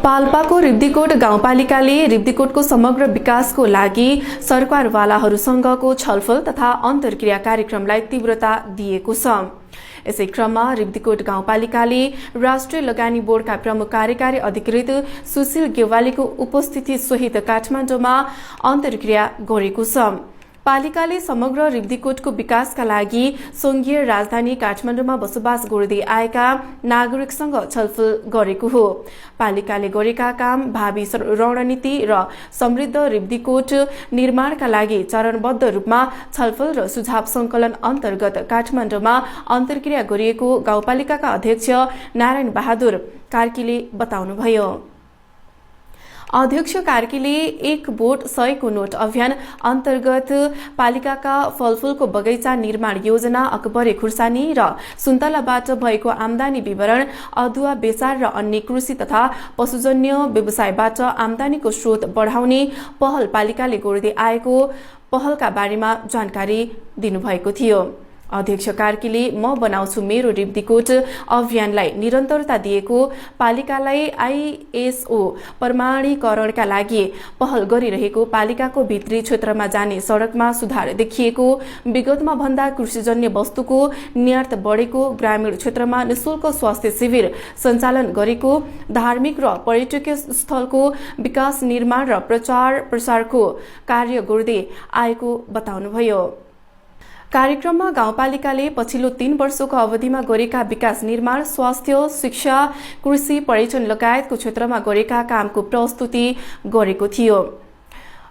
पाल्पाको रिब्दीकोट गाउँपालिकाले रिब्दीकोटको समग्र विकासको लागि सरकारवालाहरूसँगको छलफल तथा अन्तर्क्रिया कार्यक्रमलाई तीव्रता दिएको छ। यसै क्रममा रिब्दीकोट गाउँपालिकाले राष्ट्रिय लगानी बोर्डका प्रमुख कार्यकारी अधिकृत सुशील गेवालीको उपस्थिति सहित काठमाडौँमा अन्तर्क्रिया गरेको छ। पालिकाले समग्र रिब्दीकोटको विकासका लागि संघीय राजधानी काठमाडौँमा बसोबास गर्दै आएका नागरिकसँग छलफल गरेको हो। पालिकाले गरेका काम, भावी रणनीति र समृद्ध रिब्दीकोट निर्माणका लागि चरणबद्ध रूपमा छलफल र सुझाव संकलन अन्तर्गत काठमाडौँमा अन्तर्क्रिया गरिएको गाउँपालिकाका अध्यक्ष नारायण बहादुर कार्कीले बताउनुभयो। अध्यक्ष कार्कीले 1 वोट 100 को नोट अभियान अन्तर्गत पालिकाका फलफूलको बगैँचा निर्माण योजना, अकबरे खुर्सानी र सुन्तलाबाट भएको आमदानी विवरण, अदुवा बेसार र अन्य कृषि तथा पशुजन्य व्यवसायबाट आमदानीको स्रोत बढाउने पहल पालिकाले गर्दै आएको पहलका बारेमा जानकारी दिनुभएको थियो। अध्यक्ष कार्कीले म बनाउँछु मेरो रिब्दीकोट अभियानलाई निरन्तरता दिएको, पालिकालाई आईएसओ प्रमाणीकरणका लागि पहल गरिरहेको, पालिकाको भित्री क्षेत्रमा जाने सडकमा सुधार देखिएको, विगतमा भन्दा कृषिजन्य वस्तुको निर्यात बढेको, ग्रामीण क्षेत्रमा निशुल्क स्वास्थ्य शिविर सञ्चालन गरेको, धार्मिक र पर्यटकीय स्थलको विकास निर्माण र प्रचार प्रसारको कार्य गर्दै आएको बताउनुभयो। कार्यक्रममा गाउँपालिकाले पछिल्लो 3 वर्षको अवधिमा गरेका विकास निर्माण, स्वास्थ्य, शिक्षा, कृषि, पर्यटन लगायतको क्षेत्रमा गरेका कामको प्रस्तुति गरेको थियो।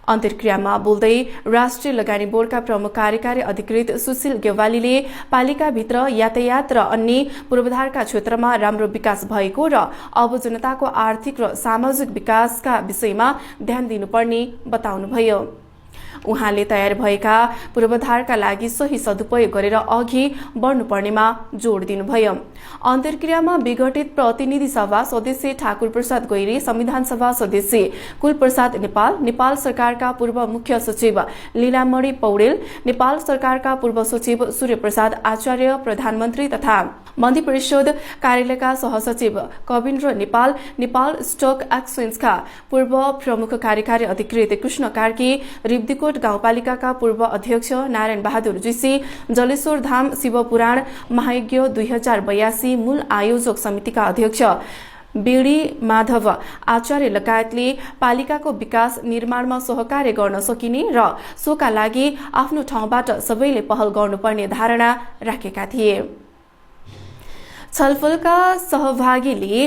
अन्तर्क्रियामा बोल्दै राष्ट्रिय लगानी बोर्डका प्रमुख कार्यकारी अधिकृत सुशील गेवालीले पालिकाभित्र यातायात र अन्य पूर्वाधारका क्षेत्रमा राम्रो विकास भएको र अब जनताको आर्थिक र सामाजिक विकासका विषयमा ध्यान दिनुपर्ने बताउनुभयो। उहाँले तयार भएका पूर्वाधारका लागि सही सदुपयोग गरेर अघि बढ्नुपर्नेमा जोड दिनुभयो। अन्तर्क्रियामा विघटित प्रतिनिधि सभा सदस्य ठाकुर प्रसाद गैरे, संविधान सभा सदस्य कुलप्रसाद नेपाल, नेपाल सरकारका पूर्व मुख्य सचिव लीलामणि पौडेल, नेपाल सरकारका पूर्व सचिव सूर्य प्रसाद आचार्य, प्रधानमन्त्री तथा मन्त्री परिषद कार्यालयका सहसचिव कविन्द्र नेपाल, नेपाल स्टक एक्सचेन्जका पूर्व प्रमुख कार्यकारी अधिकृत कृष्ण कार्की, रिब्दीकोट गाउँपालिकाका पूर्व अध्यक्ष नारायण बहादुर जोशी, जलेश्वर धाम शिवपुराण महायज्ञ 2082 मूल आयोजक समितिका अध्यक्ष बीडी माधव आचार्य लगायतले पालिकाको विकास निर्माणमा सहकार्य गर्न सकिने र सोका लागि आफ्नो ठाउँबाट सबैले पहल गर्नुपर्ने धारणा राखेका थिए। छलफलका सहभागीले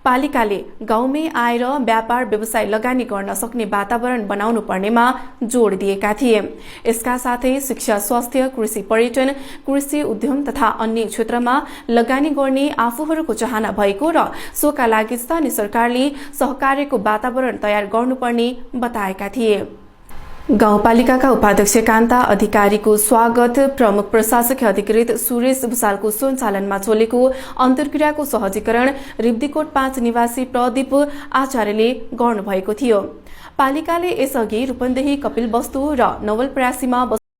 पालिकाले गाउँमै आएर व्यापार व्यवसाय लगानी गर्न सक्ने वातावरण बनाउनु पर्नेमा जोड दिएका थिए। यसका साथै शिक्षा, स्वास्थ्य, कृषि, पर्यटन, कृषि उद्यम तथा अन्य क्षेत्रमा लगानी गर्ने आफूहरूको चाहना भएको र सोका लागि स्थानीय सरकारले सहकार्यको वातावरण तयार गर्नुपर्ने बताएका थिए। गाउँपालिकाका उपाध्यक्ष कान्ता अधिकारीको स्वागत, प्रमुख प्रशासकीय अधिकृत सुरेश भुसालको सञ्चालनमा चलेको अन्तर्क्रियाको सहजीकरण रिब्दीकोट 5 निवासी प्रदीप आचार्यले गर्नुभएको थियो। पालिकाले यसअघि रूपन्देही, कपिलवस्तु र नवलपरासीमा